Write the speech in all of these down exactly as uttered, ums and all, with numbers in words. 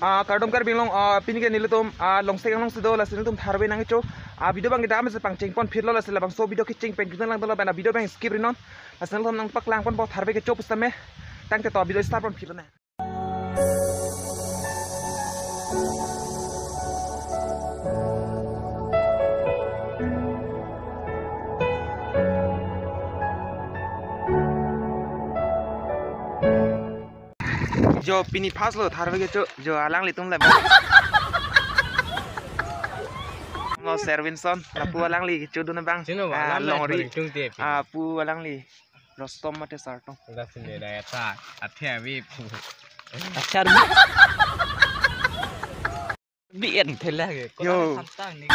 Ah, kardom Karbi Anglong, ah, pini ke nelitum, ah, Longsek Anglong si do, lasi nelitum tharve nangkecho. Ah, video abang kita amat pangcheng pon phirlo, lasi labangso video kecheng pen kita lang dolo, pen, ah, video abang skip rinon. Lasi nelitum nangpaklang ponpo tharve kecho pusitame. Tangte to video start pon phirlo ne. Jo pini first lo tharve kecho, jo alanglitum le. Lo Serwinson, lapu alangli kechodun abang. Sino ba, ah, alam longri. Tung te pi. Ah, pu alangli. Rostom mate Sartom. Udah sini dah ya ta. Athe abi. Achar bi. Bi en thela ke. Yo. Samtang ni.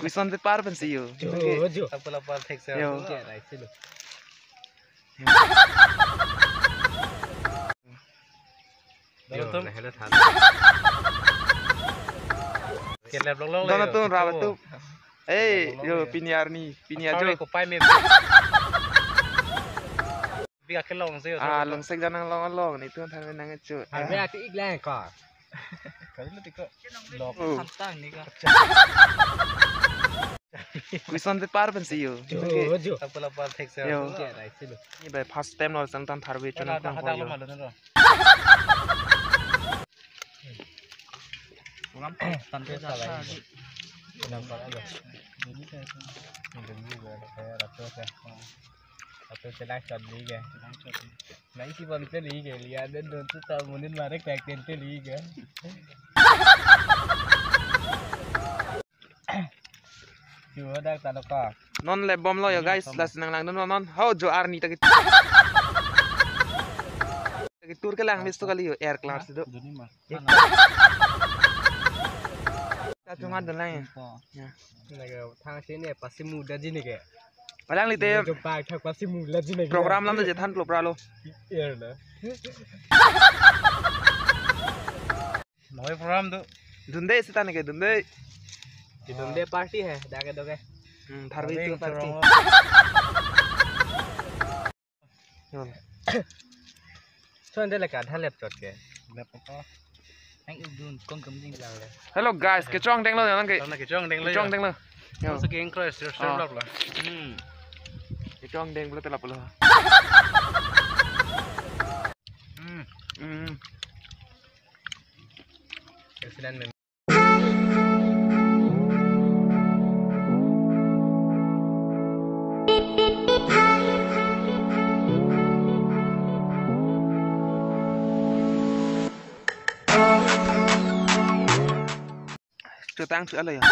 Question paper pensi yo. Jo, jo. Apa lapar thek sa. Yo. Ke rai silo. Yo, nahelo than. Kelep long long le. Dona yo, tun rawa tu. Eh, yo, pini arni, pini ajo. Ko pai me. Bi akelong se yo. Ah, Longsek janang long long, nelitum tharve nangkecho. Tharve ati ik lang ko. Kali lo tiko. Lok. Oh. Samtang ni ka. Question paper pensi yo. Jo, jo. Apa lapar thek sa. Yo. Ke rai silo. Ni bai first time lo sang tan tharve chonang pang ko yo. Program tante sa lagi. Nampak aja. Ini saya. Ini saya. Ratu saya. Ratu saya chat lagi. Na isi pon te lagi. Lihat dan don tu tahu munin marek tak tente lagi. Yo, dak talo ka. Non le bomlo yo guys, lasi nanglangdun non. Ho jo arni ta ke. Ketur kelang mis tu kali yo, air class tu. Duni ma. Ta chunga dun lang ya. Ya. Lagi thang sini pasi muda ji ni ke. Palang lite. Jo pak thak pasi muda ji ni ke. Program lam je than program lo. Iya na. Noi program tu. Dunde sita ni ke dunde. Ki dunde party hai, dak ke dok ke. Hmm, tharve tu party. Yun. So, ande le ka dhalep chot ke. Lep ko. Ang ik dun kong kam ding lang le. Hello guys, kechong denglo nang ke. Kechong denglo. Kechong denglo. Yo. So ke increase your vlog lo. Hmm. Kechong denglo telap lo. Hmm. Hmm. Accident. Chutang chu alo ya.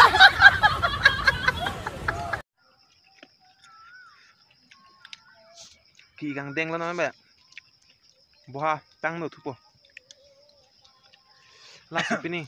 Ki kangdeng lo na ba. Boha tangno thupo. Last pini.